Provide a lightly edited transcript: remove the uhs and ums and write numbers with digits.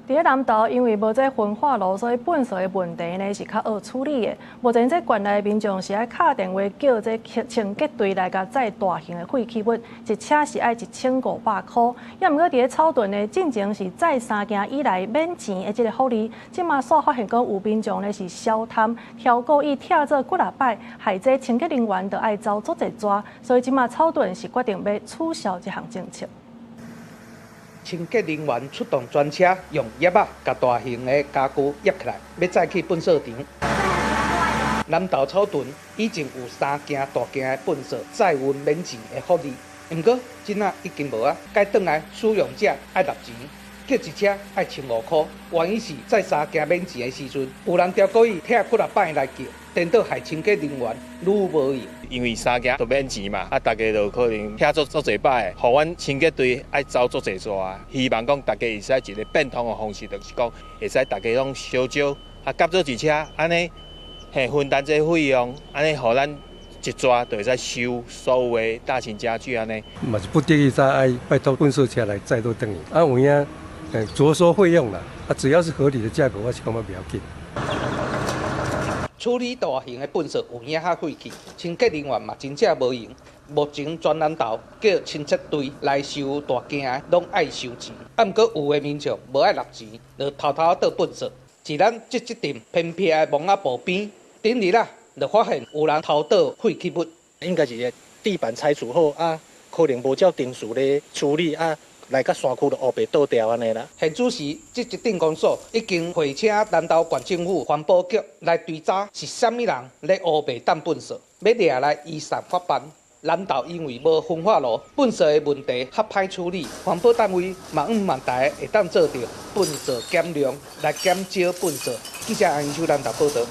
佇咧南投，因為無這焚化爐，所以糞埽的問題呢是較好處理的。目前這縣內民眾是愛敲電話叫這清潔隊來共載大型的廢棄物，一車是愛1500箍。也毋過佇咧草屯呢，進前是載三件以內免錢的這个福利，這馬煞發現講有民眾呢是小貪，刁故意拆做幾若擺，害這清潔人員著愛走足濟逝，所以這馬草屯是決定欲取消這項政策。清潔人員出動專車，用葉仔共大型的家具挹起來，欲載去糞埽場。南投草屯以前有三件大件的糞埽載運免錢的福利，毋過這仔已經無啊，改轉來使用者愛納錢，叫一車愛1500箍。原因是載三件免錢的時陣，有人刁故意拆幾若擺來叫，顛倒害清潔人員愈無閒。因為三件都免錢嘛，啊，大家就可能拆做足濟擺，予阮清潔隊愛走足濟逝。希望講大家會使一个變通的方式，就是講會使大家攏小少啊，夾做一車，按呢嘿分擔這個費用，按呢予咱一逝就會使收所有的大型家具按呢。嘛是不得已才愛拜託糞埽車來載倒轉去，啊有影酌收費用啦，啊只要是合理的價格，我是感覺袂要緊。處理大型的糞埽有影較費氣，清潔人員嘛真正無閒。目前全南投叫清潔隊來收大件的，攏愛收錢。啊，毋過有的民眾無愛納錢，就偷偷倒糞埽。佇咱這這陣偏僻的墓仔埔邊，頂日啊，就發現有人偷倒廢棄物。應該是地板拆除後啊，可能無照程序咧處理啊。來到山區就烏白倒掉按呢啦。現此時，這一鎮公所已經會請南投縣政府環保局來追查是啥物人咧烏白擲糞埽，欲掠來移送法辦。南投因為無焚化爐，糞埽的問題較歹處理，環保單位嘛毋萬大會當做著糞埽減量來減少糞埽。記者楊英秋南投報導。